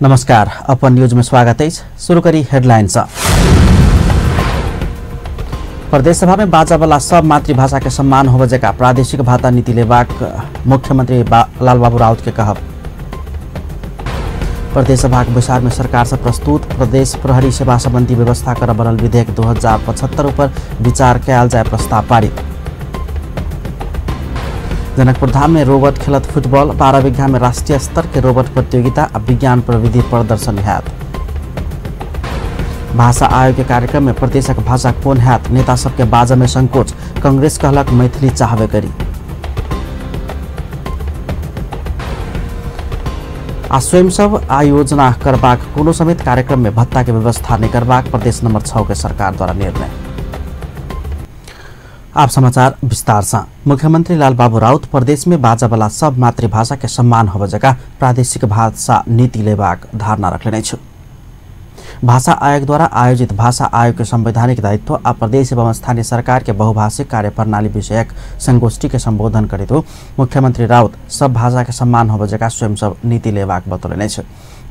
नमस्कार, अपन न्यूज में स्वागत है। शुरू करी हेडलाइन। प्रदेश सभा में बाजावाला सब मातृभाषा के सम्मान होवे जका प्रादेशिक भाषा नीति लेबाक मुख्यमंत्री लालबाबू राउत के कहब। प्रदेश सभा के बैसार में सरकार से प्रस्तुत प्रदेश प्रहरी सेवा संबंधी व्यवस्था कर बनल विधेयक 2075 पर विचार कयल जाय प्रस्ताव पारित। जनकपुर धाम में रोबोट खेलत फुटबॉल, 12 बीघा में राष्ट्रीय स्तर के रोबोट प्रतियोगिता आ विज्ञान प्रविधि प्रदर्शन हैत। भाषा आयोग के कार्यक्रम में प्रदेशक भाषा कोन हैत, नेता सबके बाजऽ में संकोच, कांग्रेस कहलक मैथिली चाहबे करी। आ स्वयं सब आयोजना करबाक कोनो समेत कार्यक्रम में भत्ता के व्यवस्था नहीं करबाक प्रदेश नंबर 6 के सरकार द्वारा निर्णय। आप समाचार विस्तार से। मुख्यमंत्री लालबाबू राउत प्रदेश में बाजावाला सब मातृभाषा के सम्मान होवे जका प्रादेशिक भाषा नीति लेबाक धारणा रखने अछि। भाषा आयोग द्वारा आयोजित भाषा आयोग के संवैधानिक दायित्व आ प्रदेश एवं स्थानीय सरकार के बहुभाषिक कार्यप्रणाली विषयक संगोष्ठी के संबोधन करैत मुख्यमंत्री राउत सब भाषा के सम्मान होवे जका स्वयं सब नीति लेबाक बतौलनि अछि।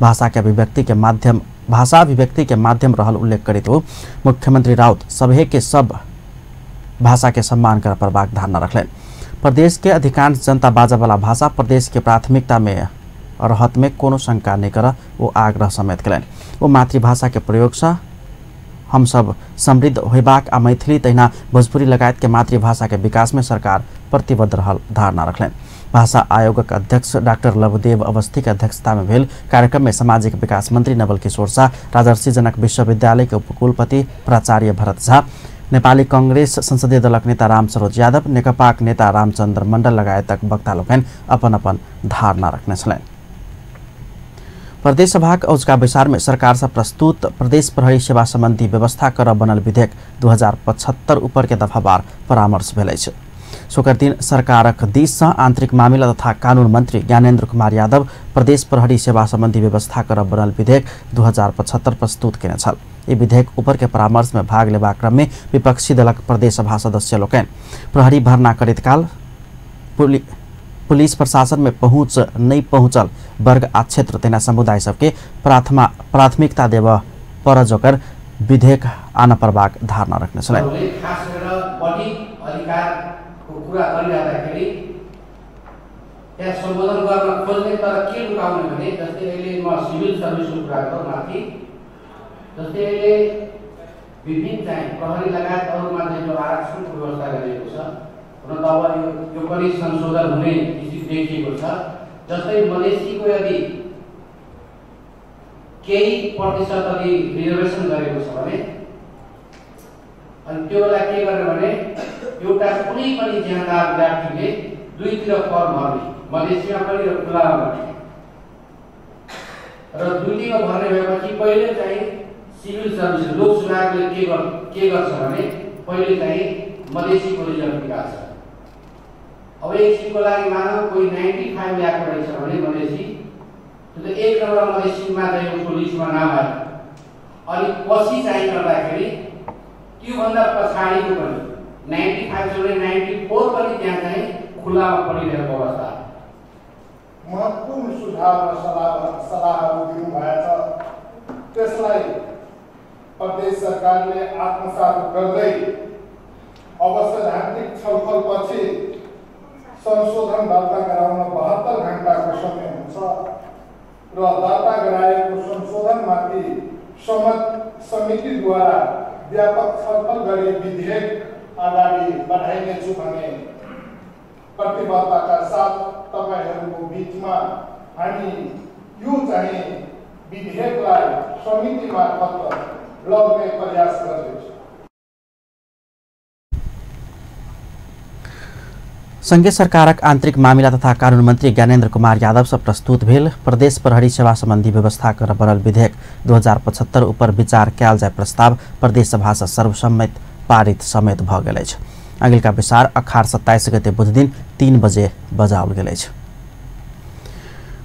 भाषा के अभिव्यक्ति के माध्यम रहल उल्लेख करैत मुख्यमंत्री राउत सभे के सब भाषा के सम्मान कर पड़बाक धारणा रखलनि। प्रदेश के अधिकांश जनता बाजावाला भाषा प्रदेश के प्राथमिकता में रहत में कोनो शंका नहीं कर वो आग्रह समेत कयलनि। वो मातृभाषा के प्रयोग से हम सब समृद्ध होबाक आ मैथिली तहिना भोजपुरी लगायत के मातृभाषा के विकास में सरकार प्रतिबद्ध रहल धारणा रखलनि। भाषा आयोगक अध्यक्ष डाक्टर लवदेव अवस्थी के अध्यक्षता में भेल कार्यक्रम में सामाजिक विकास मंत्री नवल किशोर शाह, राजर्षि जनक विश्वविद्यालय के उपकुलपति प्राचार्य भरत झा, नेपाली कांग्रेस संसदीय दलक नेता रामसरोज यादव, नेकपाक नेता रामचंद्र मंडल लगायतक वक्ता लोकनि अपन अपन धारणा रखने छलनि। प्रदेश सभाक औजका बैसार में सरकार से प्रस्तुत प्रदेश प्रहरी सेवा संबंधी व्यवस्था कर बनल विधेयक 2075 ऊपर के दफावार परामर्श भेल अछि। शुक्र दिन सरकारक दिस से आंतरिक मामिला तथा कानून मंत्री ज्ञानेन्द्र कुमार यादव प्रदेश प्रहरी सेवा संबंधी व्यवस्था कर बनल विधेयक 2075 प्रस्तुत केने छल। ई विधेयक ऊपर के परामर्श में भाग लेबाक क्रम में विपक्षी दलक प्रदेश सभा सदस्य लोकनि प्रहरी भर्ना करैत काल पुलिस प्रशासन में पहुँच नहीं पहुँचल वर्ग आ क्षेत्र तहिना समुदाय सबके प्राथमिकता देव पर जोकर विधेयक आन पड़बाक धारणा रखने छलनि। कुरा गरिरहँदाखेरि त्यहाँ सम्बोधन गर्न खोज्ने तर के लुकाउने भने जस्तै अहिले म सिभिल सर्भिसको कुरा गरौँ माथि, जस्तै अहिले विभिन्न चाहिँ प्रहरी लगायत अरूमा चाहिँ जो आरक्षणको व्यवस्था गरिएको छ, हुन त अब यो पनि संशोधन हुने स्थिति देखिएको छ। जस्तै मधेसीको यदि केही प्रतिशत यदि रिजर्भेसन गरेको छ भने अनि त्यो बेला के गर्ने भने एउटा कुनै पनि ज्यादार विद्यार्थीले दुईतिर फर्म भर्ने, मधेसीमा पनि र खुलामा भर्ने, र दुईटिमा भर्ने भएपछि पहिले चाहिँ सिभिल सर्भिस लोक सेवाले के गर्छ भने पहिले चाहिँ मधेसीको रिजल्ट निकाल्छ। अब एकछिनको लागि मानव कोही 95 ल्याएको रहेछ भने मधेसी त्यो त एक नम्बर मधेसीमा चाहिँ उसको लिस्टमा नाम आयो। अनि पछि चाहिँ गर्दाखेरि त्योभन्दा पछाडिको पनि 95 छ भने 94 पनि त्यहाँ चाहिँ खुलामा परिरहेको अवस्था। महत्त्वपूर्ण सुझाव र सल्लाहहरू दिनुभएछ, त्यसलाई प्रदेश सरकारले आत्मसात गर्दै अब सैद्धान्तिक छलफलपछि संशोधन दर्ता गराउन 72 घण्टाको समय हुन्छ र दर्ता गराएको संशोधनमाथि समितिद्वारा व्यापक छलफल गरी विधेयक अगाडि बढाइनेछु भन्ने प्रतिबद्धताका साथ तपाईहरूको बिचमा हामी यो चाहिँ विधेयकलाई समिति मार्फत लग्ने प्रयास गर्दैछौँ। संघीय सरकारक आंतरिक मामिला तथा कानून मंत्री ज्ञानेन्द्र कुमार यादव से प्रस्तुत भेल प्रदेश प्रहरी सेवा संबंधी व्यवस्था कर बनल विधेयक 2075 ऊपर विचार कयल जाय प्रस्ताव प्रदेश सभा से सर्वसम्मत पारित समेत भ गेल अछि। अगिलका बैसार अखार 27 गते बुधदिन 3 बजे बजाओल गेल अछि।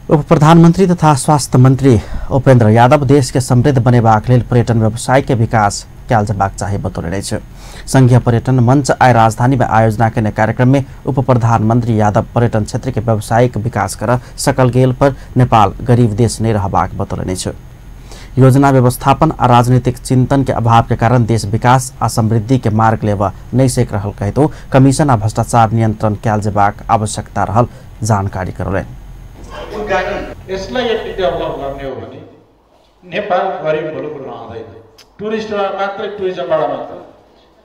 उप प्रधानमंत्री तथा स्वास्थ्य मंत्री उपेंद्र यादव देश के समृद्ध बनेबाक लेल पर्यटन व्यवसाय के विकास कयल जयबाक चाही बतौने अछि। संघीय पर्यटन मंच आइ राजधानी में आयोजना केने कार्यक्रम में उप प्रधानमंत्री यादव पर्यटन क्षेत्र के व्यावसायिक विकास कर सकल गेल पर नेपाल गरीब देश नहीं रहबाक बतौने अछि। योजना व्यवस्थापन आ राजनीतिक चिंतन के अभाव के कारण देश विकास आ समृद्धि के मार्ग लेबऽ नहीं सक रहल कहितो कमीशन आ भ्रष्टाचार नियंत्रण कयल जयबाक आवश्यकता रहल जानकारी करौलनि। यसलाई यदि डेभलप गर्ने हो भने नेपाल गरिब मुलुक रहँदैन। टुरिस्टमा मात्रै, टुरिज्मबाट मात्र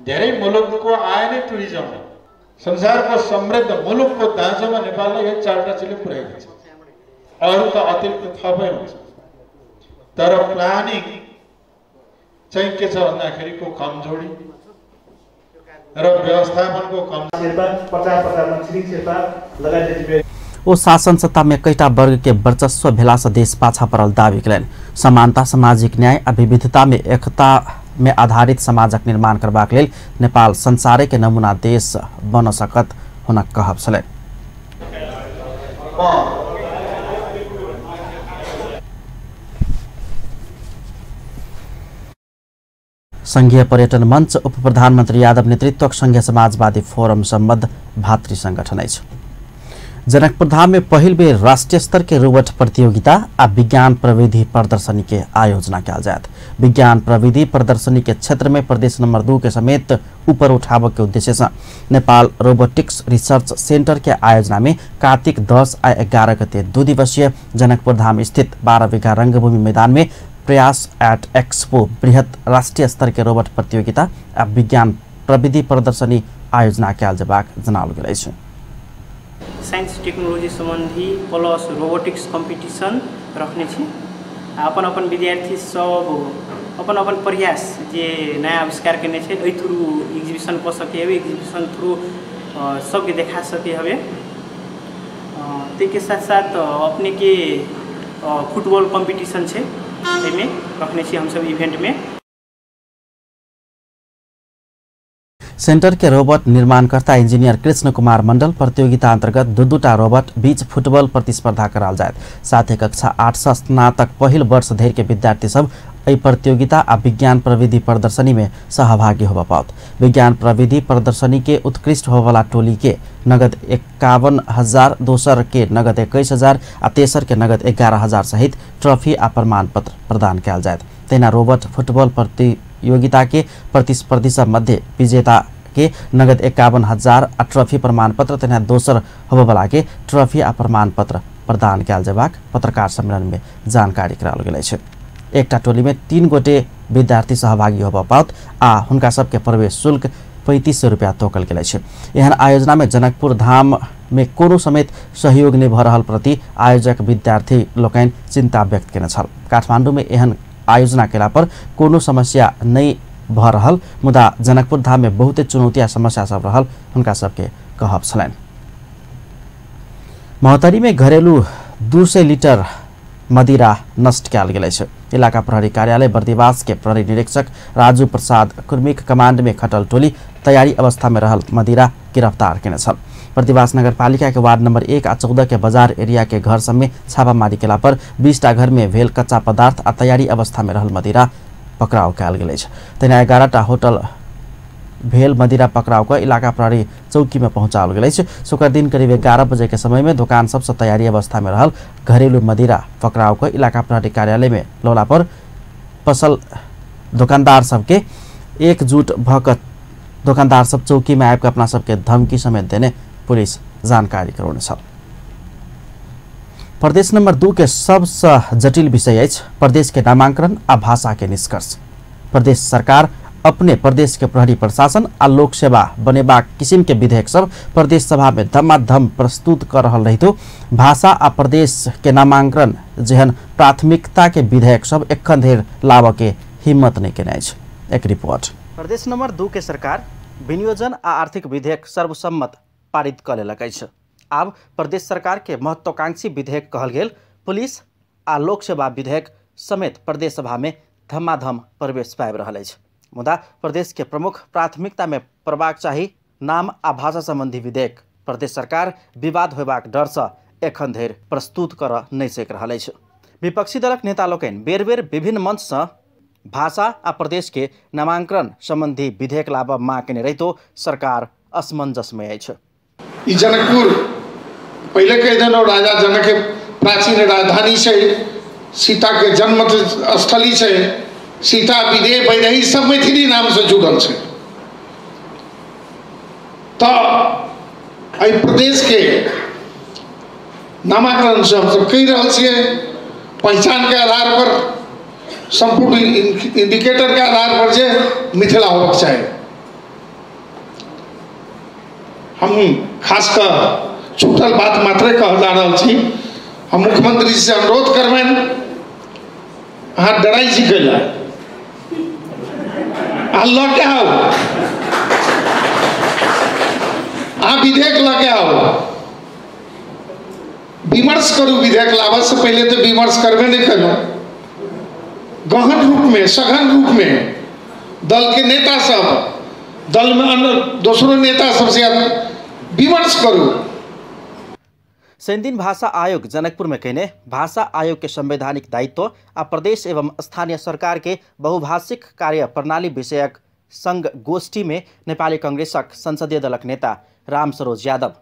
धेरै मुलुकको आय नै टुरिज्म हो। संसारको समृद्ध मुलुकको दाँजोमा नेपाललाई यो चारवटा चिजले पुर्याइदिन्छ, अरू त अतिरिक्त थपै हुन्छ। तर प्लानिङ चाहिँ के छ भन्दाखेरिको कमजोरी र व्यवस्थापनको कमजोरी। ओ शासन सत्ता में कईटा वर्ग के वर्चस्व भेला से देश पाछा पड़ल दावी कयलनि। समानता, सामाजिक न्याय आ विविधता में एकता में आधारित समाजक निर्माण करबाक लेल नेपाल संसारे के नमूना देश बन सकत हुनक कहब छलनि। संघीय पर्यटन मंच उप प्रधानमंत्री यादव नेतृत्वक संघीय समाजवादी फोरम सम्बद्ध भातृ संगठन अछि। जनकपुर धाम में पहिल बेर राष्ट्रीय स्तर के रोबोट प्रतियोगिता आ विज्ञान प्रविधि प्रदर्शनी के आयोजना कयल जायत। विज्ञान प्रविधि प्रदर्शनी के क्षेत्र में प्रदेश नंबर 2 के समेत ऊपर उठाबऽ के उद्देश्य से नेपाल रोबोटिक्स रिसर्च सेंटर के आयोजना में कार्तिक 10 आ 11 गते 2 दिवसीय जनकपुर धाम स्थित 12 बीघा रंगभूमि मैदान में प्रयास एट एक्सपो बृहत राष्ट्रीय स्तर के रोबोट प्रतियोगिता आ विज्ञान प्रविधि प्रदर्शनी आयोजना कयल जयबाक जनाओल गेल अछि। साइंस टेक्नोलोजी संबंधी प्लस रोबोटिक्स कॉम्पिटिशन रखने छी। अपन अपन विद्यार्थी सब अपन अपन प्रयास जे नया आविष्कार केने छै एहि थ्रू एग्जीबिशन कऽ सके हवे, एग्जीबिशन थ्रू सबके देखा सके हवे। ताहिके साथ साथ अपने के फुटबॉल कॉम्पिटिशन छै, एहिमे रखने छी हमसब इवेंट में। सेंटर के रोबोट निर्माणकर्ता इंजीनियर कृष्ण कुमार मंडल प्रतियोगिता अंतर्गत दू-दूटा रोबोट बीच फुटबॉल प्रतिस्पर्धा कराल जायत। साथ ही कक्षा 8 से स्नातक पहिल वर्ष धरि के विद्यार्थी सब एहि प्रतियोगिता आ विज्ञान प्रविधि प्रदर्शनी में सहभागी होबऽ पाओत। विज्ञान प्रविधि प्रदर्शनी के उत्कृष्ट होबऽवाला टोली के नगद 51,000, दोसर के नगद 21,000 आ तेसर के नगद 11,000 सहित ट्रॉफी आ प्रमाण पत्र प्रदान कयल जायत। तहिना रोबोट फुटबॉल प्रतियोगिता के प्रतिस्पर्धी सब मध्य विजेता के नगद 51,000 आ ट्रॉफी प्रमाणपत्र तथा दोसर होबऽवला के ट्रॉफी आ प्रमाणपत्र प्रदान कयल जयबाक पत्रकार सम्मेलन में जानकारी कराओल गेल अछि। एकटा टोली में 3 गोटे विद्यार्थी सहभागी होबऽ पाओत आ हुनका सबके प्रवेश शुल्क 3500 रुपया तोकल गेल अछि। एहन आयोजना में जनकपुर धाम में कोनो समेत सहयोग नहि भऽ रहल प्रति आयोजक विद्यार्थी लोकनि चिंता व्यक्त केने छल। काठमांडू में एहन आयोजना केला पर कोनो समस्या नहीं भऽ रहल, मुदा जनकपुर धाम में बहुते चुनौती आ समस्या सब रहल हुनका सबके कहब छलनि। महोत्तरी में घरेलू 200 लीटर मदिरा नष्ट कयल गेल अछि। इलाका प्रहरी कार्यालय बर्दिवास के प्रहरी निरीक्षक राजू प्रसाद कुर्मीक कमांड में खटल टोली तैयारी अवस्था में रहल मदिरा गिरफ्तार केने छल। बर्दिवास नगरपालिका के वार्ड नंबर 1 आ 14 के बाजार एरिया के घर सब में छापामारी केला पर 20टा घर में भेल कच्चा पदार्थ आ तैयारी अवस्था में रहल मदिरा पकड़ाव कयल गेल अछि। तहिना 11टा होटल भेल मदिरा पकड़ाव कऽ इलाका प्रहरी चौकी में पहुंचाओल गेल अछि। शुक्र दिन करीब 11 बजे के समय में दुकान सबसे तैयारी अवस्था में रहल घरेलू मदिरा पकड़ाव कऽ इलाका प्रहरी कार्यालय में लौला पर पसल दुकानदार सबके एकजुट भऽ कऽ दुकानदार सब चौकी में आबि कऽ अपना सबके धमकी समेत देने पुलिस जानकारी करौने छल। प्रदेश नंबर 2 के सबसँ जटिल विषय अछि प्रदेश के नामांकन आ भाषा के निष्कर्ष। प्रदेश सरकार अपने प्रदेश के प्रहरी प्रशासन आ लोक सेवा बनेबाक किसिम के विधेयक सब प्रदेश सभा में धमाधम प्रस्तुत कर रहल रहितो भाषा आ प्रदेश के नामांकन जेहन प्राथमिकता के विधेयक सब एखन धरि लाबऽ के हिम्मत नहीं केने अछि। एक रिपोर्ट। प्रदेश नंबर 2 के सरकार विनियोजन आ आर्थिक विधेयक सर्वसम्मत पारित कऽ लेलक अछि। आब प्रदेश सरकार के महत्वाकांक्षी विधेयक कहल गेल पुलिस आ लोक सेवा विधेयक समेत प्रदेश सभा में धमाधम प्रवेश पाबि रहल अछि। मुदा प्रदेश के प्रमुख प्राथमिकता में पड़बाक चाही नाम आ भाषा संबंधी विधेयक प्रदेश सरकार विवाद होयबाक डर से एखन धरि प्रस्तुत कर नहीं सकि रहल अछि। विपक्षी दलक नेता लोकनि बेर बेर विभिन्न मंच से भाषा आ प्रदेश के नामांकन संबंधी विधेयक लाबऽ मांग केने रहितो सरकार असमंजसमे अछि। ई जनकपुर पहिले कहि देलहुँ, राजा जनक के प्राचीन राजधानी छै, सीता के जन्म स्थली छै, सीता विदेह वैदेही सब मैथिली नाम से जुड़ल छै। तो एहि प्रदेश के नामांकन से हमसब कहि रहल छियै, पहचान के आधार पर, संपूर्ण इंडिकेटर के आधार पर जे मिथिला होबाक चाही। हम खास कऽ छूटल बात मात्रे कह जा रहल छी। हम मुख्यमंत्री से अनुरोध करबनि, अहाँ डराइ छी कैला, अहाँ लऽ के आउ, अहाँ विधेयक लऽ के आउ, विमर्श करू। विधेयक लाबऽ से पहिले तऽ विमर्श करबे नहि केलहुँ। गहन रूप में, सघन रूप में दल के नेता सब, दल में अन्य दोसरो नेता सब से विमर्श करू। शनिदिन भाषा आयोग जनकपुर में कयने भाषा आयोग के संवैधानिक दायित्व आ प्रदेश एवं स्थानीय सरकार के बहुभाषिक कार्य प्रणाली विषयक संघ गोष्ठी में नेपाली कांग्रेसक संसदीय दलक नेता रामसरोज यादव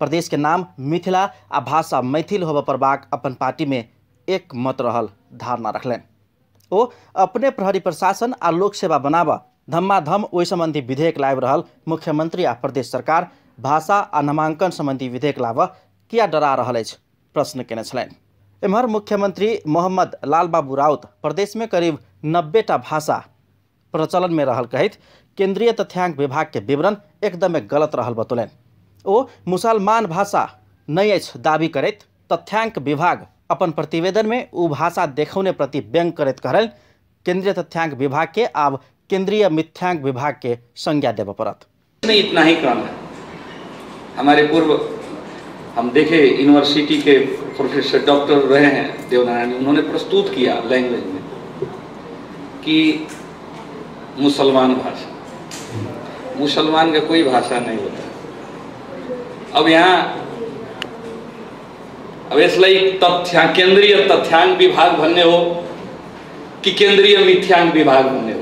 प्रदेश के नाम मिथिला आ भाषा मैथिल होबऽ पड़बाक अपन पार्टी में एक मत रहल धारणा रखलनि। ओ अपने प्रहरी प्रशासन आ लोक सेवा बनाबऽ धमाधम ओहि संबंधी विधेयक लाबि रहल मुख्यमंत्री आ प्रदेश सरकार भाषा आ नामांकन संबंधी विधेयक लाबऽ किया डरा रहल अछि, प्रश्न केने छलनि। एम्हर मुख्यमंत्री मोहम्मद लालबाबू राउत प्रदेश में करीब 90टा भाषा प्रचलन में रहल कहैत केंद्रीय तथ्यांक विभाग के विवरण एकदमै गलत रहल बतौलनि। ओ मुसलमान भाषा नहि अछि दावी करैत तथ्यांक विभाग अपन प्रतिवेदन में ओ भाषा देखौने प्रति व्यंग करैत कहलनि, केंद्रीय तथ्यांक विभाग के आब केंद्रीय मिथ्यांक विभाग के संज्ञा देबऽ पड़त। नहीं, इतना ही काम है। हमारे पूर्व हम देखे यूनिवर्सिटी के प्रोफेसर डॉक्टर रहे हैं देवनारायण, उन्होंने प्रस्तुत किया लैंग्वेज में कि मुसलमान भाषा, मुसलमान का कोई भाषा नहीं होता। अब यहाँ अब यसलाई तथ्यांक, केन्द्रीय तथ्यांक विभाग भन्ने हो कि केन्द्रीय मिथ्यांक विभाग भन्ने हो?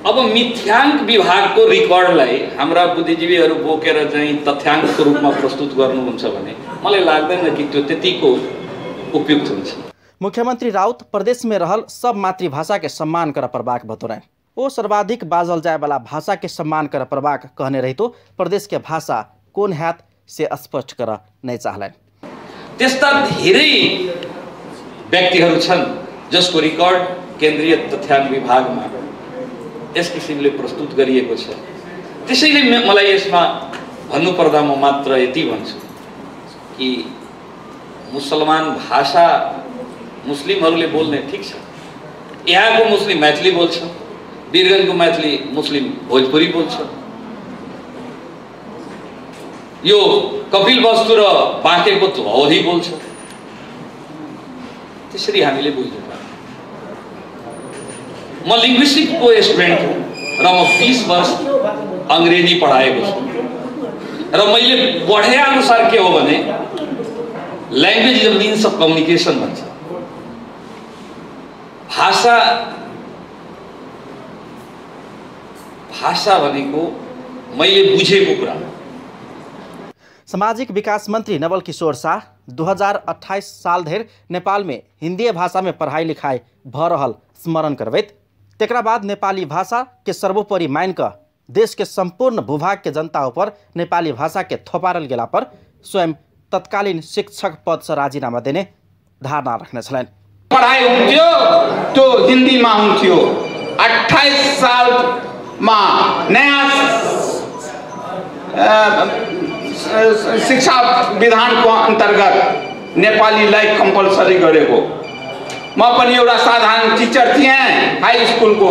अब मिथ्यांक विभागको रेकर्डलाई हाम्रा बुद्धिजीवीहरू बोकेर चाहिँ तथ्यांकको रूपमा प्रस्तुत गर्नुहुन्छ भने मलाई लाग्दैन कि त्यो त्यतिको उपयुक्त हुन्छ। मुख्यमंत्री राउत प्रदेश में रहल सब मातृभाषा के सम्मान कर पड़बाक बतौलनि। ओ सर्वाधिक बाजल जाय वाला भाषा के सम्मान कर पड़बाक कहने रहितो प्रदेश के भाषा कोन हैत से स्पष्ट कर नहीं चाहलनि। त्यस्ता धेरै व्यक्तिहरू छन् जसको रेकर्ड केन्द्रीय तथ्यांक विभागमा यस किसिमले प्रस्तुत गरिएको छ। त्यसैले मलाई यसमा भन्नुपर्दा म मात्र यति भन्छु कि मुसलमान भाषा मुस्लिमहरूले बोल्ने ठिक छ, यहाँको मुस्लिम मैथिली बोल्छ, वीरगञ्जको मैथिली मुस्लिम भोजपुरी बोल्छ, यो कपिल वस्तु र बाँकेको अवधि बोल्छ। त्यसरी हामीले बुझ्नु पर्छ। म लिङ्ग्विस्टिकको स्टुडेन्ट हुँ र म 20 वर्ष अङ्ग्रेजी पढाएको छु र मैले पढे अनुसार के हो भने language is a means of communication भन्छ। भाषा भाषा भनेको मैले बुझेको कुरा। सामाजिक विकास मंत्री नवल किशोर शाह 2028 साल धरि नेपाल में हिंदी भाषा में पढ़ाई लिखाई भ रहल स्मरण करबैत तेकरा बाद नेपाली भाषा के सर्वोपरि मान कऽ देश के संपूर्ण भूभाग के जनता ऊपर नेपाली भाषा के थोपारल गेला पर स्वयं तत्कालीन शिक्षक पद से राजीनामा देने धारणा रखने छलनि। पढ़ाई हुन्थ्यो त्यो हिन्दीमा हुन्थ्यो। 28 सालमा नयाँ शिक्षा विधानको अन्तर्गत नेपालीलाई कम्पलसरी गरेको। म पनि एउटा साधारण टिचर थिएँ हाई स्कुलको,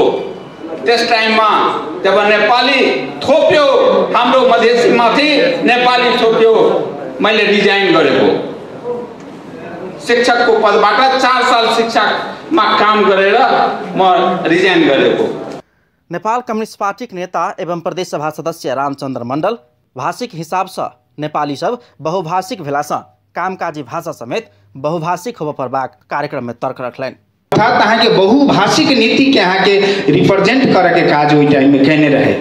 त्यस टाइममा जब नेपाली थोप्यो हाम्रो मधेसीमाथि नेपाली थोप्यो, मैले रिजाइन गरेको शिक्षकको पदबाट। 4 साल शिक्षामा काम गरेर म रिजाइन गरेको। नेपाल कम्युनिस्ट पार्टीक नेता एवं प्रदेश सभा सदस्य रामचंद्र मंडल भाषिक हिसाब से नेपाली सब बहुभाषिक भेलासँ कामकाजी भाषा समेत बहुभाषिक होबऽ पड़बाक कार्यक्रम में तर्क रखलनि। अर्थात अहाँके बहुभाषिक नीतिके अहाँके रिप्रेजेंट करऽके काज ओहि टाइममे केने रहे।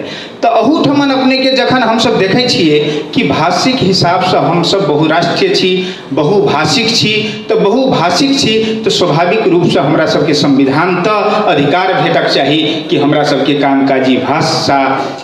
तऽ अहूठमन अपनेके जखन हमसब देखै छियै कि भाषिक हिसाबसँ हमसब बहुराष्ट्रीय छी, बहुभाषिक छी, तऽ बहुभाषिक छी तऽ स्वाभाविक रूपसँ हमरा सबके संविधान तऽ अधिकार भेटक चाही कि हमरा सबके कामकाजी भाषा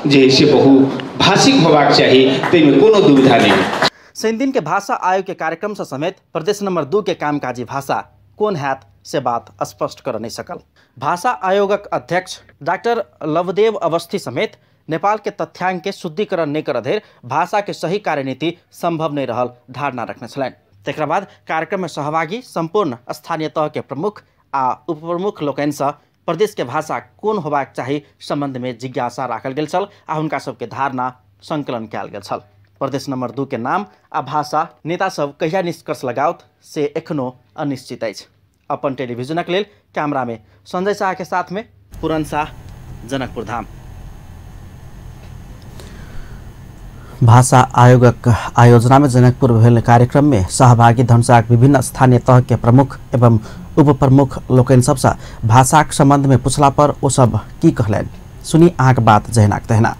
जे है से बहुभाषिक होबाक चाही, ताहिमे कोनो दुविधा नहि। शनि के भाषा आयोग के कार्यक्रम से समेत प्रदेश नंबर 2 के कामकाजी भाषा कोन हैत से बात स्पष्ट कर नहीं सकल। भाषा आयोगक अध्यक्ष डॉक्टर लवदेव अवस्थी समेत नेपाल के तथ्यांक के शुद्धिकरण नहीं कर धरि भाषा के सही कार्यनीति संभव नहीं रहल धारणा रखने छलनि। तकरा बाद कार्यक्रम में सहभागी संपूर्ण स्थानीय तह के प्रमुख आ उपप्रमुख लोकनिसँ प्रदेश के भाषा कोन होबाक चाही संबंध में जिज्ञासा राखल गेल छल आ हुनका सबके धारणा संकलन कयल गेल छल। प्रदेश नंबर 2 के नाम आ भाषा नेता सब कहिया निष्कर्ष लगाओत से एखनो अनिश्चित अछि। अपन टेलीविजनक लेल कैमरा में संजय शाह के साथ में पूरन शाह, जनकपुर धाम। भाषा आयोगक आयोजना में जनकपुर भेल कार्यक्रम में सहभागी धनुषाक विभिन्न स्थानीय तह के प्रमुख एवं उपप्रमुख लोकनि सबसँ भाषाक संबंध में पूछला पर ओ सब की कहलनि, सुनी अहाँक बात जहिनाक तहिना।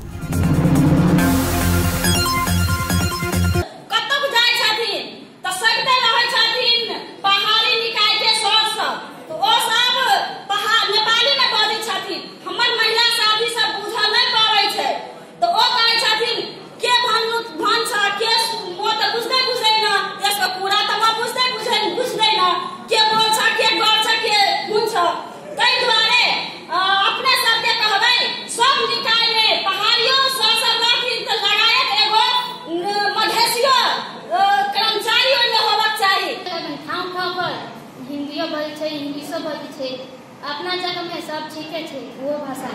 अपना जगह में सब ठीके छै वो भाषा,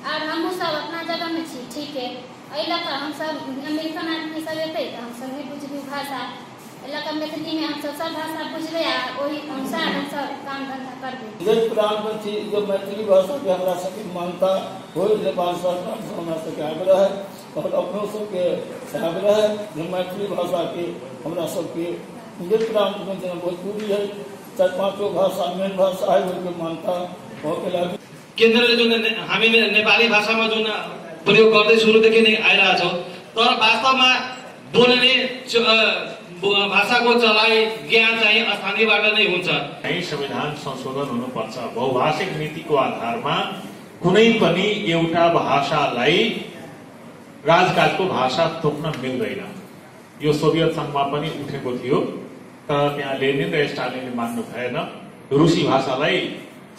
और हमहूँ सब अपना जगह में छी ठीके। एहि लऽ कऽ हमसब अमेरिकन आदमी सब एतै तऽ हमसब नहि बुझबै भाषा, एहि लऽ कऽ मैथिलीमे हमसब सब भाषा बुझबै आ ओहि अनुसार हमसब काम धन्धा करबै। जे प्रान्तमे छी जे मैथिली भाषाके हमरा सबके मान्यता होइ, नेपाल सरकारसँ हमरा सबके आग्रह है और अपनो सबके आग्रह है जे मैथिली भाषाके हमरा सबके जे प्रान्तमे जेना भोजपुरी है, 4-5 भाषा मेन भाषा है, ओहिके मान्यता होके लागि। केन्द्रले जुन हामी नेपाली भाषामा जुन प्रयोग गर्दै सुरुदेखि नै आइरहेछौँ, तर वास्तवमा बोल्ने भाषाको चलाइ ज्ञान चाहिँ स्थानीयबाट नै हुन्छ। संविधान संशोधन हुनुपर्छ। बहुभाषिक नीतिको आधारमा कुनै पनि एउटा भाषालाई राजकाजको भाषा तोक्न मिल्दैन। यो सोभियत सङ्घमा पनि उठेको थियो, तर त्यहाँ लेनिन र स्टालिनले मान्नु भएन। रुसी भाषालाई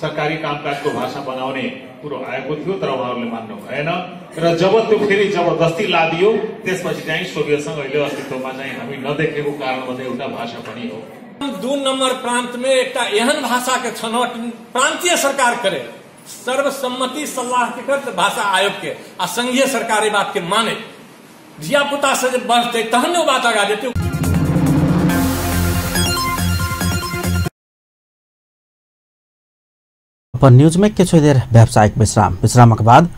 सरकारी कामकाजको भाषा बनाउने कुरो आएको थियो, तर उहाँहरूले मान्नु भएन र जब त्यो फेरि जबरजस्ती लादियो त्यसपछि चाहिँ सोभियत सङ्घ अहिले अस्तित्वमा चाहिँ हामी नदेखेको कारणमध्ये एउटा भाषा पनि हो। 2 नम्बर प्रान्तमे एकटा एहन भाषाके छनौट प्रान्तीय सरकार करे, सर्वसम्मति सल्लाह के कर भाषा आयोग के आ संघीय सरकार बात के माने, धियापुता से जे बढ़तै तहन ओ बात आगा जेतै। अपन न्यूज में किछु देर व्यावसायिक विश्राम, विश्रामक बाद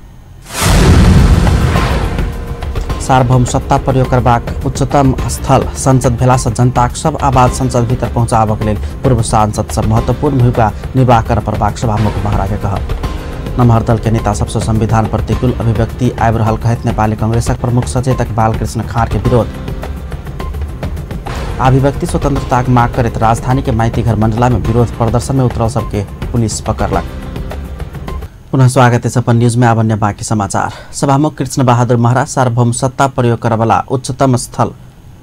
सार्वभौम सत्ता प्रयोग करबाक उच्चतम स्थल संसद भेलासँ जनताक सब आवाज संसद भीतर पहुँचाबक लेल पूर्व सांसद सब महत्वपूर्ण भूमिका निर्वाह कर पड़बाक सभामुख महरा के कहब। नमहर दल के नेता सबसँ संविधान प्रतिकूल अभिव्यक्ति आबि रहल कहैत नेपाली कांग्रेसक प्रमुख सचेतक बालकृष्ण खाँड के विरोध। अभिव्यक्ति स्वतंत्रताक माग करैत राजधानी के माइतीघर मंडला में विरोध प्रदर्शन में उतरल सबके पुलिस पकड़लक। पुनः स्वागत है अपन न्यूज में। अब अन्य बाकी समाचार। सभामुख कृष्ण बहादुर महरा सार्वभौम सत्ता प्रयोग करवाला उच्चतम स्थल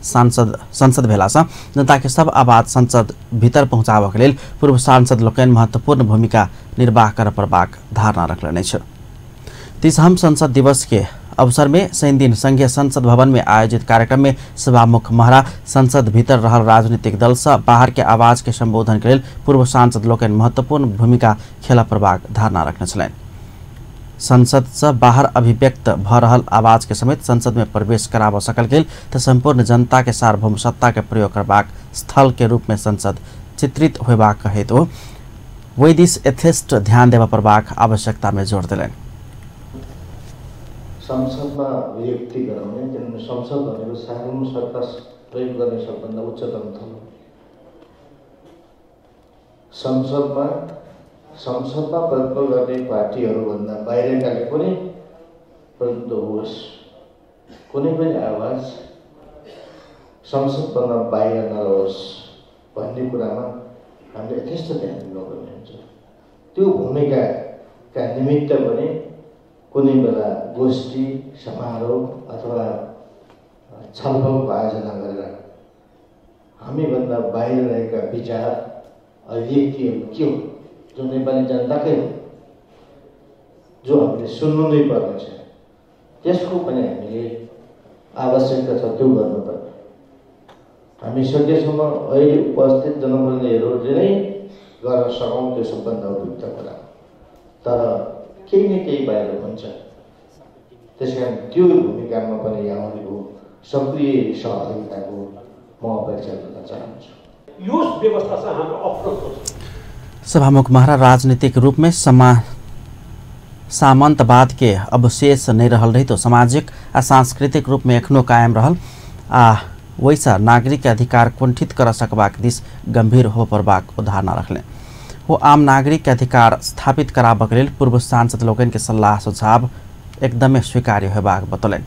संसद भेलासँ जनता के सब आवाज संसद भीतर पहुँचाबक लेल पूर्व सांसद लोकनि महत्वपूर्ण भूमिका निर्वाह कर पड़बाक धारणा रखलनि अछि। 30हम संसद दिवस के अवसर में शनिदिन संघीय संसद भवन में आयोजित कार्यक्रम में सभामुख महरा संसद भीतर रहल राजनीतिक दल से बाहर के आवाज के संबोधन के लेल पूर्व सांसद लोकनि महत्वपूर्ण भूमिका खेलऽ पड़बाक धारणा रखने छलनि। संसद से बाहर अभिव्यक्त भ रहल आवाज के समेत संसद में प्रवेश कराबऽ सकल गेल तऽ संपूर्ण जनता के सार्वभौम सत्ता के प्रयोग करबाक स्थल के रूप में संसद चित्रित होबाक हेतु ओहि दिस यथेष्ट ध्यान देबऽ पड़बाक आवश्यकता में जोर देलनि। संसदमा अभिव्यक्ति गराउने, किनभने संसद भनेको सार्वभौम सत्ता प्रयोग गर्ने सबभन्दा उच्चतम थलो। संसदमा संसदमा प्रतिनिधित्व गर्ने पार्टीहरूभन्दा बाहिरकाले पनि प्रतिनिधित्व होस्, कुनै पनि आवाज संसदभन्दा बाहिर नरहोस् भन्ने कुरामा हामीले यथेष्ट ध्यान दिनुपर्ने हुन्छ। त्यो भूमिकाका निमित्त पनि कुनै बेला गोष्ठी, समारोह अथवा छलफलको आयोजना गरेर हामीभन्दा बाहिर रहेका विचार अभिव्यक्तिहरू के हो, जो नेपाली जनताकै हो, जो हामीले सुन्नु नै पर्नेछ, त्यसको पनि हामीले आवश्यकता छ, त्यो गर्नुपर्ने। हामी सकेसम्म अहिले उपस्थित जनप्रतिनिधिहरूले नै गर्न सकौँ त्यो सबभन्दा उपयुक्त कुरा, तर केही न केही बाहिर हुन्छ। त्यस कारण त्यो भूमिकामा पनि यहाँहरूको सक्रिय सहभागिताको म अपेक्षा गर्न चाहन्छु। यो व्यवस्था चाहिँ हाम्रो अप्रोच। सभामुख महरा राजनीतिक रूप में सामंतवाद के अवशेष नहीं रहल रही तो सामाजिक आ सांस्कृतिक रूप में एखनो कायम रहल आ वैसा नागरिक के अधिकार कुंठित कर सकबाक दिस गंभीर हो पड़बाक धारणा रखले। वो आम नागरिक के अधिकार स्थापित कराबक लेल पूर्व सांसद लोकनि के सल्लाह सुझाव एकदमै स्वीकार्य होबाक बतौलनि।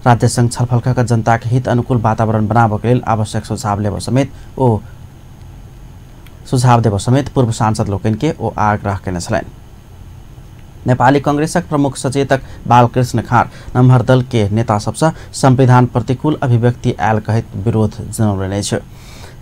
राज्य संघ छलफल क जनता के हित अनुकूल वातावरण बनाबक लेल आवश्यक सुझाव लेब समेत ओ सुझाव देब समेत पूर्व सांसद लोकनि के ओ आग्रह केने छलनि। नेपाली कांग्रेसक प्रमुख सचेतक बालकृष्ण खाँड नम्हर दल के नेता सबसँ संविधान प्रतिकूल अभिव्यक्ति आयल कहैत विरोध जनौलनि अछि।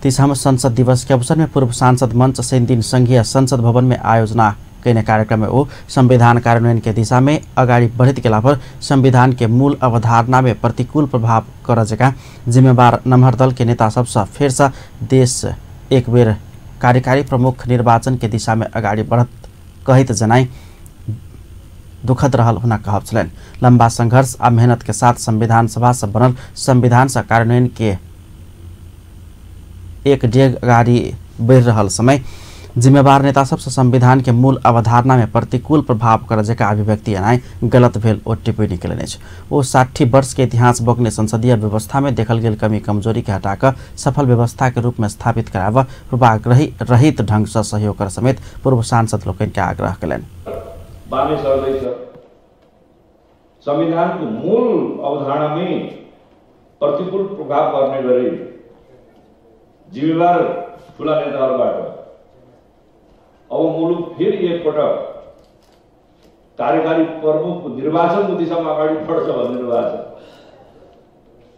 30 संसद दिवस के अवसर में पूर्व सांसद मंच शनिदिन संघीय संसद भवन में आयोजना कयने कार्यक्रम में ओ संविधान कार्यान्वयन के दिशा में अगाडि बढ़ैत गेला पर संविधान के मूल अवधारणा में प्रतिकूल प्रभाव कर जकाँ जिम्मेवार नम्हर दल के नेता सबसँ फेरसँ देश एक बेर कार्यकारी प्रमुख निर्वाचन के दिशा में अगाडि बढ़त कहैत जनाई दुखद रहल हुनक कहब छलनि। लंबा संघर्ष आ मेहनत के साथ संविधान सभा से बनल संविधान से कार्यान्वयन के एक डेग अगाडि बढ़ि रहल समय जिम्मेवार नेता सबसँ संविधान के मूल अवधारणा में प्रतिकूल प्रभाव कर जका अभिव्यक्ति एनाइ गलत भेल ओ टिप्पणी केलनि अछि। ओ 60 वर्ष के इतिहास बोकने संसदीय व्यवस्था में देखल गेल कमी कमजोरी के हटाकर सफल व्यवस्था के रूप में स्थापित कराब पूर्वाग्रही रहित ढंग से सहयोग कर समेत पूर्व सांसद लोकनि के आग्रह केलनि। बामे सर्दैछ। संविधानको मूल अवधारणामै प्रतिकूल प्रभाव पर्ने गरी जिम्मेवार ठुला नेताहरूबाट अब मुलुक फेरि एकपटक कार्यकारी प्रमुखको निर्वाचनको दिशामा अगाडि बढ्छ भनिदिनु भएको छ।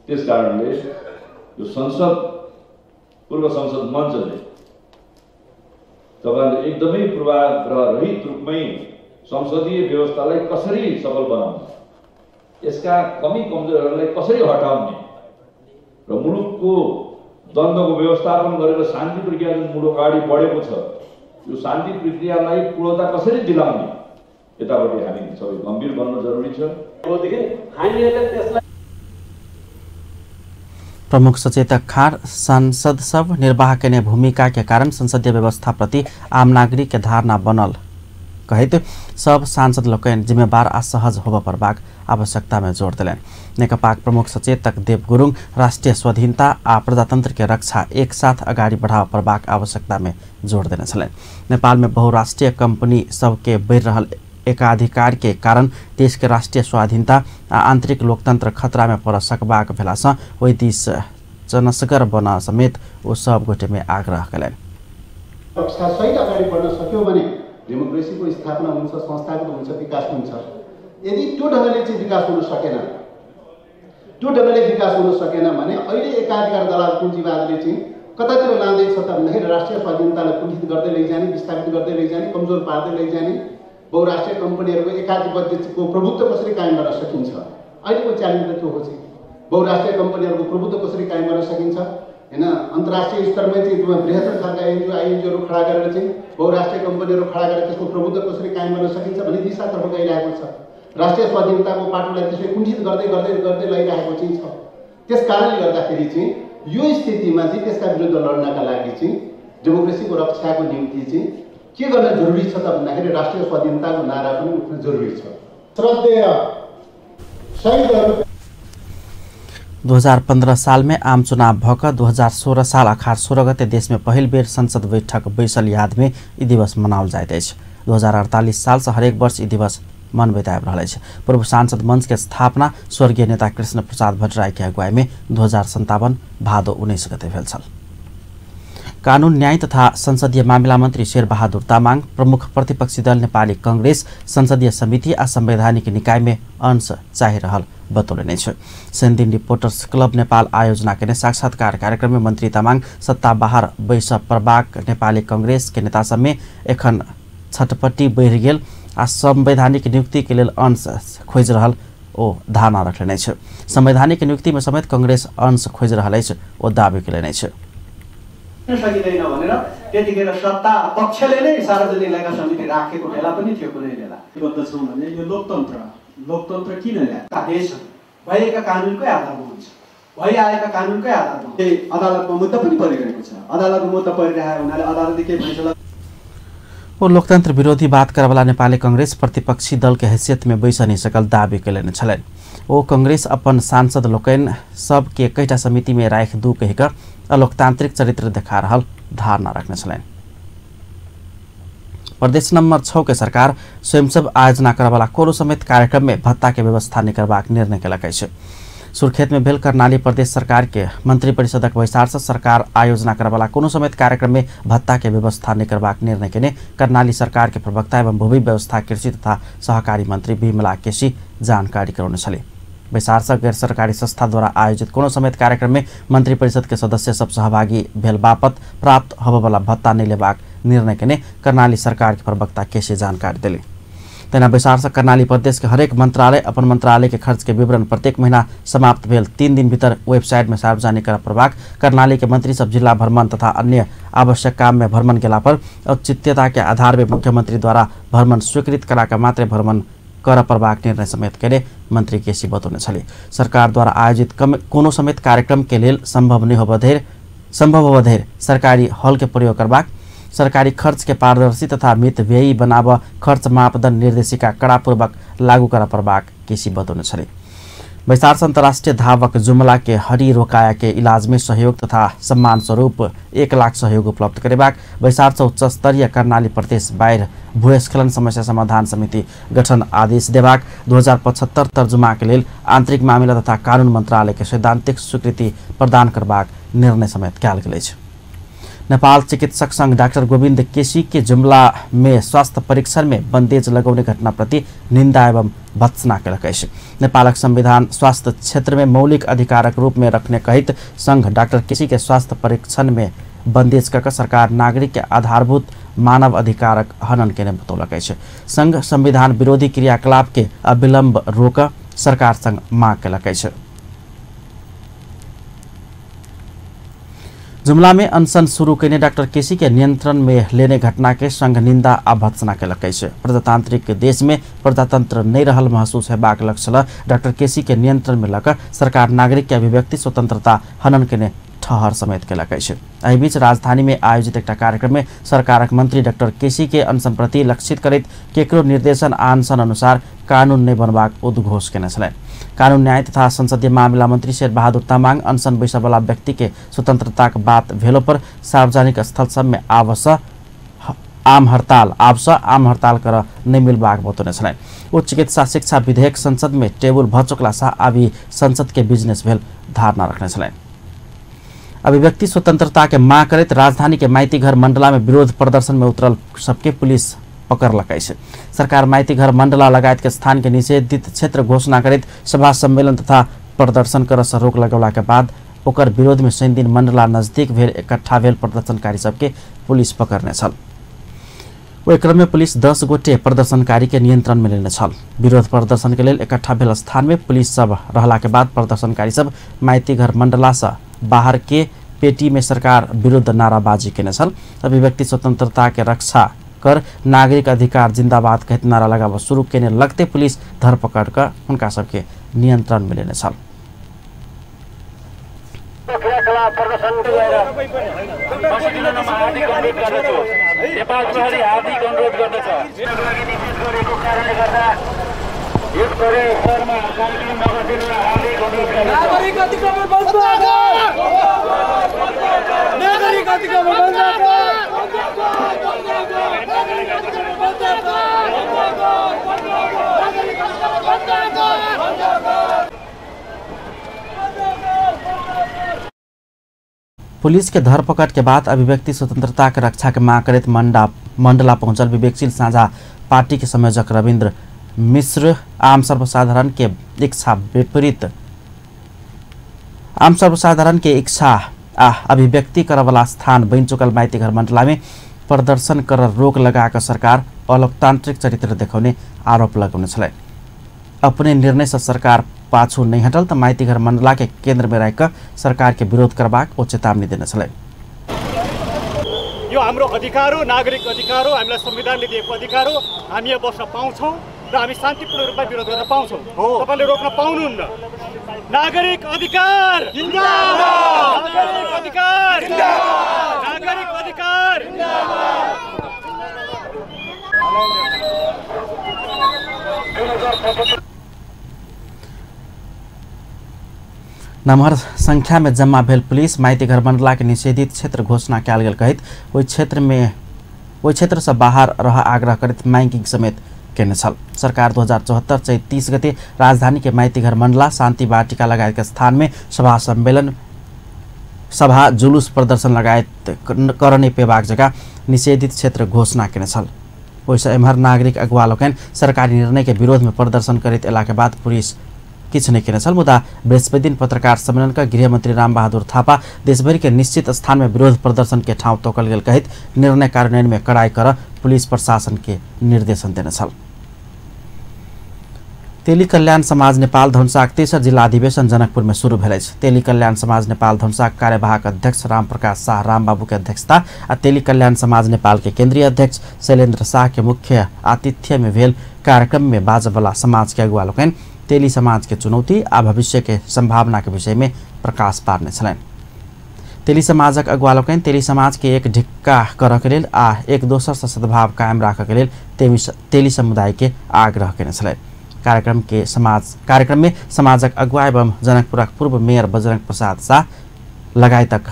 त्यस कारणले यो संसद पूर्व संसद मञ्चले तपाईँले एकदमै पूर्वाग्रह रहित रूपमै संसदीय व्यवस्थालाई कसरी सबल बनाउने, यसका कमी कमजोरीहरूलाई कसरी हटाउने र मुलुकको द्वन्द्वको व्यवस्थापन गरेर शान्ति प्रक्रिया जुन मुलुक अगाडि बढेको छ यो शान्ति प्रक्रियालाई पूर्णता कसरी दिलाउने, यतापट्टि हामी सबै गम्भीर बन्न जरुरी छ। प्रमुख सचेतक खाँड सांसद सब निर्वाह केने भूमिका के कारण संसदीय व्यवस्था प्रति आम नागरिक के धारणा बनल कहैत सब सांसद लोकनि जिम्मेवार आ सहज होबय पड़बाक आवश्यकता में जोर देलनि। नेकपाक प्रमुख सचेतक देव गुरुङ राष्ट्रिय स्वाधीनता आ प्रजातंत्र के रक्षा एक साथ अगाडि बढ़ाबय पड़बाक आवश्यकता में जोर देने छलनि। नेपाल में बहुराष्ट्रीय कंपनी सबके बढ़ि रहल एकाधिकार के कारण देश के राष्ट्रिय स्वाधीनता आ आंतरिक लोकतंत्र खतरा में पड़ सकबाक भेलासँ ओहि दिस चनसगर बन समेत ओ सब गोटे में आग्रह कयलनि। रक्षासहित अगाडि बढ्न सक्यो भने डेमोक्रेसीको स्थापना हुन्छ, संस्थागत हुन्छ, विकास हुन्छ। यदि त्यो ढङ्गले चाहिँ विकास हुन सकेन, त्यो ढङ्गले विकास हुन सकेन भने अहिले एकाधिकार दलाल पुँजीवादले चाहिँ कतातिर लाँदैछ त भन्दाखेरि राष्ट्रिय स्वाधीनतालाई कुण्ठित गर्दै लैजाने, विस्थापित गर्दै लैजाने, कमजोर पार्दै लैजाने, बहुराष्ट्रिय कम्पनीहरूको एकाधिपत्यको प्रभुत्व कसरी कायम गर्न सकिन्छ, अहिलेको च्यालेन्ज त त्यो हो चाहिँ। बहुराष्ट्रिय कम्पनीहरूको प्रभुत्व कसरी कायम गर्न सकिन्छ हैन, अन्तर्राष्ट्रिय स्तरमै चाहिँ बृहत्तर खालका एनजिओ आइएनजिओहरू खडा गरेर चाहिँ बहुराष्ट्रिय कम्पनीहरू खडा गरेर त्यसको प्रभुत्व कसरी कायम गर्न सकिन्छ भन्ने दिशातर्फ गइरहेको छ। राष्ट्रिय स्वाधीनताको पाटोलाई त्यसरी कुण्ठित गर्दै गर्दै गर्दै लैरहेको चाहिँ छ। त्यस कारणले गर्दाखेरि चाहिँ यो स्थितिमा चाहिँ त्यसका विरुद्ध लड्नका लागि चाहिँ डेमोक्रेसीको रक्षाको निम्ति चाहिँ के गर्न जरुरी छ त भन्दाखेरि राष्ट्रिय स्वाधीनताको नारा पनि उठ्न जरुरी छ। श्रद्धेय शहीदहरू 2015 साल में आम चुनाव भक 2016 साल अखार 16 गते देश में पहिल बेर संसद बैठक बैसल याद में ई दिवस मनाओल जाइत अछि। 2048 साल से हरेक वर्ष ई दिवस मनबैत आबि रहल अछि। पूर्व सांसद मंच के स्थापना स्वर्गीय नेता कृष्ण प्रसाद भट्टराई के अगुवाई में 2057 भादो 19 गते भेल छल। कानून न्याय तथा संसदीय मामिला मन्त्री शेरबहादुर तामाङ प्रमुख प्रतिपक्षी दल नेपाली कंग्रेस संसदीय समिति आ संवैधानिक निकाय में अंश चाहिरहल बतौलनि अछि। शनिदिन रिपोर्टर्स क्लब नेपाल आयोजना केने साक्षात्कार कार्यक्रम में मन्त्री तामाङ सत्ता बाहर बैस परबाक नेपाली कंग्रेस के नेता सब में एखन छटपट्टी बढ़ि गेल आ संवैधानिक नियुक्ति के लेल अंश खोजि रहल ओ धारणा रखलनि अछि। संवैधानिक नियुक्ति में समेत कंग्रेस अंश खोजि रहल अछि ओ दावी केलनि अछि। सकिँदैन भनेर त्यतिखेर सत्ता पक्षले नै सार्वजनिक लेखा समिति राखेको बेला पनि थियो कुनै बेला। बद्ध छौँ भने यो लोकतन्त्र किन ल्याएका देशहरू भएका कानुनकै आधारमा हुन्छ, भइआएका कानुनकै आधारमा। अदालतमा मुद्दा पनि परिरहेको छ, अदालतमा मुद्दा परिरहेको हुनाले अदालतले के फैसला। ओ लोकतंत्र विरोधी बात करवाला नेपाली कंग्रेस प्रतिपक्षी दल के हैसियत में बैस नहीं सकल दावी केलनि छलनि। ओ कंग्रेस अपन सांसद लोकनि सब के एकैटा समिति में राखि दू कहि कऽ अलोकतांत्रिक चरित्र देखा रहल धारणा रखने छलनि। प्रदेश नंबर 6 के सरकार स्वयंसेव आयोजना करवाला कोनो समेत कार्यक्रम में भत्ता के व्यवस्था नहीं करबाक निर्णय केलक अछि। सुर्खेत में भेल कर्णाली प्रदेश सरकार के मंत्रिपरिषदक बैसार से सरकार आयोजना करवाला कोनो समेत कार्यक्रम में भत्ता के व्यवस्था नहीं करबाक निर्णय केने कर्णाली सरकार के प्रवक्ता एवं भूमि व्यवस्था कृषि तथा सहकारी मंत्री भीमला केसी जानकारी करौने छली। बैसार से गैर सरकारी संस्था द्वारा आयोजित कोनो समेत कार्यक्रम में मंत्रिपरिषद के सदस्य सब सहभागी भेल बापत प्राप्त होबयवला भत्ता नहीं लेबाक निर्णय केने कर्णाली सरकार के प्रवक्ता केसी जानकारी देली। तेना बैसार से कर्णाली प्रदेश के हरेक मंत्रालय अपन मंत्रालय के खर्च के विवरण प्रत्येक महीना समाप्त भेल 3 दिन भीतर वेबसाइट में सार्वजनिक कर पड़बाक, कर्णाली के मंत्री सब जिला भ्रमण तथा अन्य आवश्यक काम में भ्रमण केला पर औचित्यता के आधार में मुख्यमंत्री द्वारा भ्रमण स्वीकृत करा मात्रै भ्रमण कर पड़बाक निर्णय समेत केने मंत्री केसी बतौने छली। सरकार द्वारा आयोजित कोनो समेत कार्यक्रम के लेल संभव नहीं होबधरि सरकारी हॉल के प्रयोग करबाक, सरकारी खर्च के पारदर्शी तथा मितव्ययी बनाब खर्च मापदण्ड निर्देशिका कड़ापूर्वक लागू कर पड़बाक केसी बतौने छली। बैसार से अंतर्राष्ट्रीय धावक जुमला के हरी रोकाया के इलाज में सहयोग तथा सम्मान स्वरूप 1 लाख सहयोग उपलब्ध करेबाक, बैसार से उच्च स्तरीय कर्णाली प्रदेश बाहिर भूस्खलन समस्या समाधान समिति गठन आदेश देबाक, 2075 तर्जुमा के लेल आंतरिक मामिला तथा कानून मंत्रालय के सैद्धांतिक स्वीकृति प्रदान करबाक निर्णय समेत कयल गेल अछि। नेपाल चिकित्सक संघ डाक्टर गोविन्द केसी के जुमला में स्वास्थ्य परीक्षण में बंदेज लगौने घटनाप्रति निंदा एवं भत्सना केलक अछि। नेपालक संविधान स्वास्थ्य क्षेत्र में मौलिक अधिकारक रूप में रखने कहित संघ डाक्टर केसी के स्वास्थ्य परीक्षण में बंदेज कऽ सरकार नागरिक के आधारभूत मानव अधिकारक हनन केने बतौलक अछि। संघ संविधान विरोधी क्रियाकलाप के अविलंब रोक सरकार संग मांग केलक अछि। जुमला में अनशन शुरू केने डाक्टर केसी के नियंत्रण में लेने घटना के संघ निंदा आ भत्सना केलक अछि। प्रजातांत्रिक देश में प्रजातंत्र नहीं रहल महसूस हेबाक लक्ष्य ल डाक्टर केसी के नियंत्रण में लक सरकार नागरिक के अभिव्यक्ति स्वतंत्रता हनन केने ठहर समेत केलक अछि। एहि बीच राजधानी में आयोजित एकटा कार्यक्रम में सरकारक मंत्री डाक्टर केसी के अनशन प्रति लक्षित करैत केकरो निर्देशन आ अनशन अनुसार कानून नहीं बनबाक उद्घोष केने छलनि। कानून न्याय तथा संसदीय मामिला मंत्री शेरबहादुर तामाङ अनशन बैसबला व्यक्ति के स्वतंत्रताक बात भेलो पर सार्वजनिक स्थल सब में आम हड़ताल कर नहीं मिलबाक बतौने छलनि। ओ चिकित्सा शिक्षा विधेयक संसद में टेबुल भ चुकला सँ आबि संसद के बिजनेस भेल धारणा रखने छलनि। अभिव्यक्ति स्वतंत्रता के मांग करैत राजधानी के माइतीघर मंडला में विरोध प्रदर्शन में उतरल सबके पुलिस पकड़लक अछि। सरकार माइतीघर मंडला लगायत के स्थान के निषेधित क्षेत्र घोषणा करैत सभा सम्मेलन तथा प्रदर्शन कर से रोक लगौला के बाद ओकर विरोध में शनिदिन मंडला नजदीक भेल इकट्ठा भेल प्रदर्शनकारी सबके पुलिस पकड़ने छल। ओहि क्रम में पुलिस 10 गोटे प्रदर्शनकारी के नियंत्रण में लेने छल। विरोध प्रदर्शन के लेल इकट्ठा भेल स्थान में पुलिस सब रहला के बाद प्रदर्शनकारी सब माइतीघर मंडला से बाहर के पेटी में सरकार विरुद्ध नाराबाजी केने छल। अभिव्यक्ति स्वतंत्रता के रक्षा कर नागरिक अधिकार जिंदाबाद कहत नारा लगाव शुरू केने लगते पुलिस धरपकड़ कर हुनका सबके नियंत्रण में लेने छल। नागरिक अतिक्रमण बन्द गर! नागरिक अतिक्रमण बन्द गर! नागरिक अतिक्रमण बन्द गर! पुलिस के धरपकड़ के बाद अभिव्यक्ति स्वतंत्रता के रक्षा के मांग करैत मंडला पहुंचल विवेकशील साझा पार्टी के संयोजक रविन्द्र मिश्र आम सर्वसाधारण के इच्छा विपरीत आम सर्वसाधारण के इच्छा आ अभिव्यक्ति करवला स्थान बनि चुकल माइतीघर मंडला में प्रदर्शन कर रोक लगाकर सरकार अलोकतांत्रिक चरित्र देखौने आरोप लगौने छलै। अपने निर्णय से सरकार पाछू नहीं हटल त माइतीघर मंडला के केंद्र में राखिक सरकार के विरोध करबाक ओ चेतावनी देने छलै। यो हाम्रो अधिकार हो, नागरिक अधिकार हो, हामीलाई संविधानले दिएको अधिकार हो। हामी यहाँ बस्न पाउँछौँ र हामी शान्तिपूर्ण रूपमा विरोध गर्न पाउँछौँ। तपाईँले रोक्न पाउनुहुन्न। नागरिक अधिकार जिन्दाबाद, नागरिक अधिकार जिन्दाबाद, नागरिक अधिकार जिन्दाबाद। नमहर संख्या में जम्मा भेल पुलिस माइतीघर मंडला के निषेधित क्षेत्र घोषणा कयल गेल कहैत ओहि क्षेत्र से बाहर रह आग्रह करैत माइकिंग समेत केने छल। सरकार 2074 चैत 30 गते राजधानी के माइतीघर मंडला शांति वाटिका लगायत के स्थान में सभा सम्मेलन सभा जुलूस प्रदर्शन लगायत करने पेबाक जगह निषेधित क्षेत्र घोषणा केने छल। ओहिसँ एम्हर नागरिक अगुवा लोकनि सरकारी निर्णय के विरोध में प्रदर्शन करैत एला के बाद पुलिस किछु नहीं केने छल। मुदा बृहस्पति दिन पत्रकार सम्मेलन का गृहमंत्री रामबहादुर थापा देशभरि के निश्चित स्थान में विरोध प्रदर्शन के ठाउँ तोकल गेल कहैत निर्णय कार्यान्वयन में कड़ाई कर पुलिस प्रशासन के निर्देशन देने छल। तेली कल्याण समाज नेपाल धनुषाक तेसर जिला अधिवेशन जनकपुर में शुरू भेल अछि। तेली कल्याण समाज नेपाल धनुषाक कार्यवाहक अध्यक्ष रामप्रकाश शाह रामबाबू के अध्यक्षता आ तेली कल्याण समाज नेपाल के केंद्रीय अध्यक्ष शैलेन्द्र शाह के मुख्य आतिथ्य में भेल कार्यक्रम में बाजबला समाज के अगुवा लोकनि तेली समाज के चुनौती आ भविष्य के संभावना के विषय में प्रकाश पारने छलनि। तेली समाजक अगुवा लोकनि तेली समाज के एक ढिक्का करऽ के लेल आ एक दोसर से सद्भाव कायम राखऽ के लेल तेली समुदाय के आग्रह केने छलनि। कार्यक्रम में समाजक अगुवा एवं जनकपुरक पूर्व मेयर बजरंग प्रसाद शाह लगायतक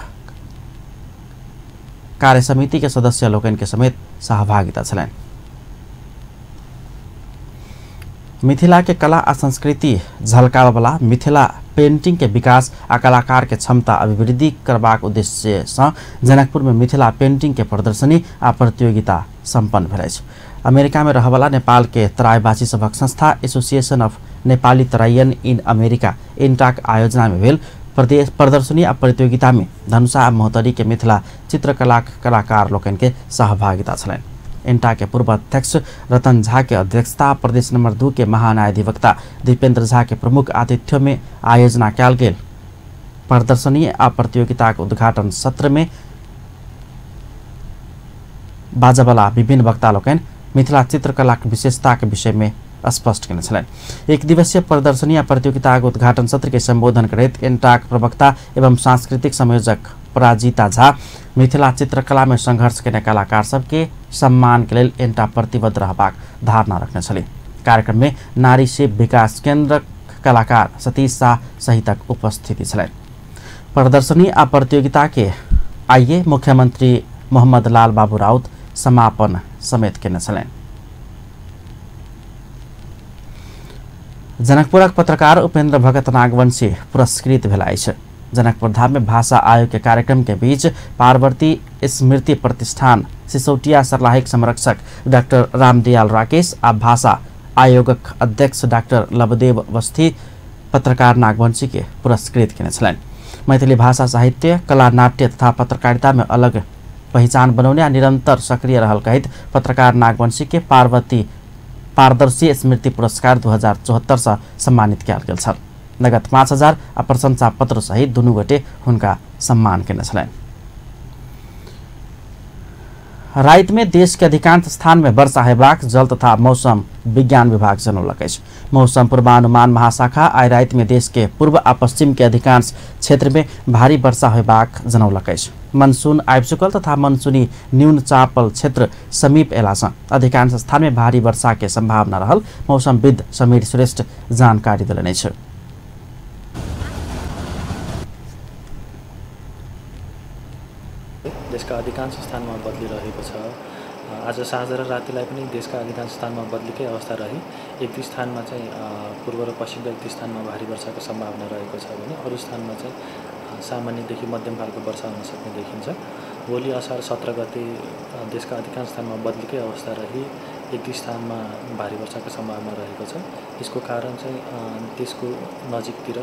कार्य समिति के सदस्य लोकनि के समेत सहभागिता छलनि। मिथिला के कला आ संस्कृति झलकाबयवला मिथिला पेंटिंग के विकास आ कलाकार के क्षमता अभिवृद्धि करबाक उद्देश्य से जनकपुर में मिथिला पेंटिंग के प्रदर्शनी आ प्रतियोगिता सम्पन्न भेल अछि। अमेरिका में रहवला नेपाल के तराईवासी सभक संस्था association of Nepali Taraian in America एन्टाक आयोजना में भेल प्रदर्शनी आ प्रतियोगिता में धनुषा आ महोत्तरी के मिथिला चित्रकला कलाकार लोकनि के सहभागिता छलनि। एन्टा के पूर्व अध्यक्ष रतन झा के अध्यक्षता प्रदेश नंबर 2 के महान्यायाधिवक्ता दीपेंद्र झा के प्रमुख आतिथ्य में आयोजना कयल गेल प्रदर्शनी आ प्रतियोगिता के उद्घाटन सत्र में बाजबला विभिन्न वक्ता लोकनि मिथिला चित्रकला के विशेषता के विषय में स्पष्ट केने छलनि। एक दिवसीय प्रदर्शनी आ प्रतियोगिता के उद्घाटन सत्र के संबोधन करैत एन्टाक प्रवक्ता एवं सांस्कृतिक संयोजक पराजिता झा मिथिला चित्रकला में संघर्ष केने कलाकार सबके सम्मान के लेल एन्टा प्रतिबद्ध रहबाक धारणा रखने छली। कार्यक्रम में नारी शिव विकास केंद्र कलाकार सतीश शाह सहितक उपस्थिति छलनि। प्रदर्शनी आ प्रतियोगिता के आइए मुख्यमंत्री मोहम्मद लाल बाबू राउत समापन समेत केने छलनि। जनकपुरक पत्रकार उपेन्द्र भगत नागवंशी पुरस्कृत भेल अछि। जनकपुर धाम में भाषा आयोग के कार्यक्रम के बीच पार्वती स्मृति प्रतिष्ठान सिसौटिया सर्लाहीक संरक्षक डॉक्टर रामदयाल राकेश आ भाषा आयोगक अध्यक्ष डॉक्टर लवदेव अवस्थी पत्रकार नागवंशी के पुरस्कृत केने छलनि। मैथिली भाषा साहित्य कला नाट्य तथा पत्रकारिता में अलग पहिचान बनौने आ निरंतर सक्रिय रहल कहैत पत्रकार नागवंशी के पारदर्शी स्मृति पुरस्कार 2074 से सम्मानित कयल गेल छल। नगद 5000 आ प्रशंसा पत्र सहित दुनू गोटे हुनका सम्मान केने छलनि। राति में देश के अधिकांश स्थान में वर्षा हेबाक जल तथा मौसम विज्ञान विभाग जनौलक अछि। मौसम पूर्वानुमान महाशाखा आइ राति में देश के पूर्व आ पश्चिम के अधिकांश क्षेत्र में भारी वर्षा हेबाक जनौलक अछि। मनसून आबि चुकल तथा मनसूनी न्यून चापल क्षेत्र समीप एला सँ अधिकांश स्थान में भारी वर्षा के संभावना रहल मौसमविद समीर श्रेष्ठ जानकारी देलनि अछि। देशका अधिकांश स्थानमा बदलिरहेको छ। आज साँझ र रातिलाई पनि देशका अधिकांश स्थानमा बदलीकै अवस्था रही एक दुई स्थानमा चाहिँ पूर्व र पश्चिमका एक दुई स्थानमा भारी वर्षाको सम्भावना रहेको छ भने अरू स्थानमा चाहिँ सामान्यदेखि मध्यम खालको वर्षा हुन सक्ने देखिन्छ। भोलि असार 17 गते देशका अधिकांश स्थानमा बदलीकै अवस्था रही एक दुई स्थानमा भारी वर्षाको सम्भावना रहेको छ। यसको कारण चाहिँ देशको नजिकतिर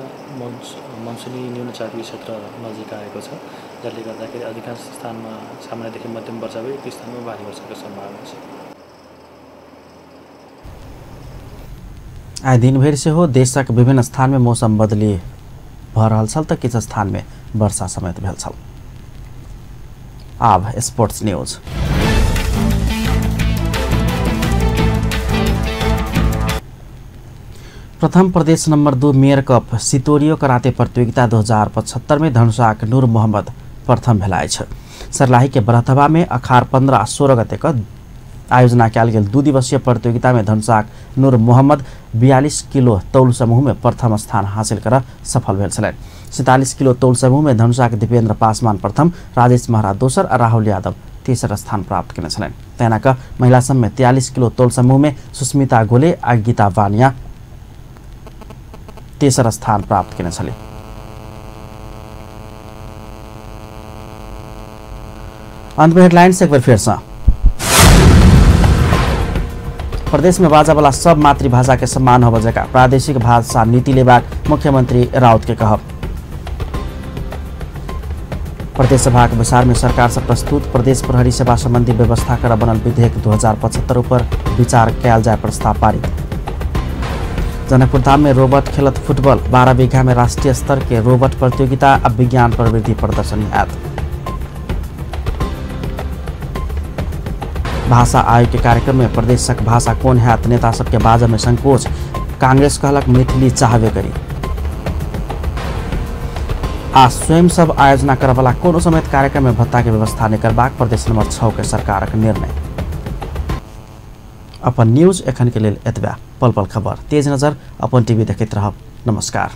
मनसुनी न्यूनचापीय क्षेत्र नजिक आएको छ, जसले गर्दाखेरि अधिकांश स्थानमा सामान्यदेखि मध्यम वर्षा भई एक दुई स्थानमा भारी वर्षाको सम्भावना छ। आइ दिनभरि सेहो देशक विभिन्न स्थानमे मौसम बदली भऽ रहल छल तऽ किछु स्थानमे वर्षा समेत भेल छल। आब स्पोर्ट्स न्यूज। प्रथम प्रदेश नंबर 2 मेयर कप सितोरियो कराते प्रतियोगिता 2075 में धनुषाक नूर मोहम्मद प्रथम भेल अछि। सर्लाही के बरहथवा में अखार 15 आ 16 गते क आयोजना कयल गेल 2 दिवसीय प्रतियोगिता में धनुषाक नूर मोहम्मद 42 किलो तौल समूह में प्रथम स्थान हासिल कर सफल भेल छलनि। 47 किलो तौल समूह में धनुषाक दीपेंद्र पासवान प्रथम, राजेश महरा दोसर आ राहुल यादव तेसर स्थान प्राप्त केने छलनि। तहिना क महिला सब में 43 किलो तौल समूह में सुस्मिता गोले आ गीता वानिया तेसर स्थान प्राप्त केने छली। अंत में हेडलाइंस एक बेर फेर सँ। प्रदेश में बाजा वाला सब मातृभाषा के सम्मान होबय जकाँ प्रादेशिक भाषा नीति लेबाक मुख्यमंत्री राउत के कहब। प्रदेश सभाक बैसार में सरकार से प्रस्तुत प्रदेश प्रहरी सेवा संबंधी व्यवस्था कर बनल विधेयक 2075 ऊपर विचार कयल जाय प्रस्ताव पारित। जनकपुर धाम में रोबोट खेलत फुटबॉल, 12 बीघा में राष्ट्रीय स्तर के रोबोट प्रतियोगिता आ विज्ञान प्रवृत्ति प्रदर्शनी आयत। भाषा आयोग के कार्यक्रम में प्रदेशक भाषा कोन हैत, नेता सबके बाजऽ में संकोच, कांग्रेस कहलक मैथिली चाहबे करी। आ स्वयं सब आयोजना करवला कोनो समेत कार्यक्रम में भत्ता के व्यवस्था नहीं करबाक प्रदेश नंबर 6 के सरकारक निर्णय। अपन न्यूज एखन के लेल एतबा। पल पल खबर तेज नजर अपन टीवी देखैत रहब। नमस्कार।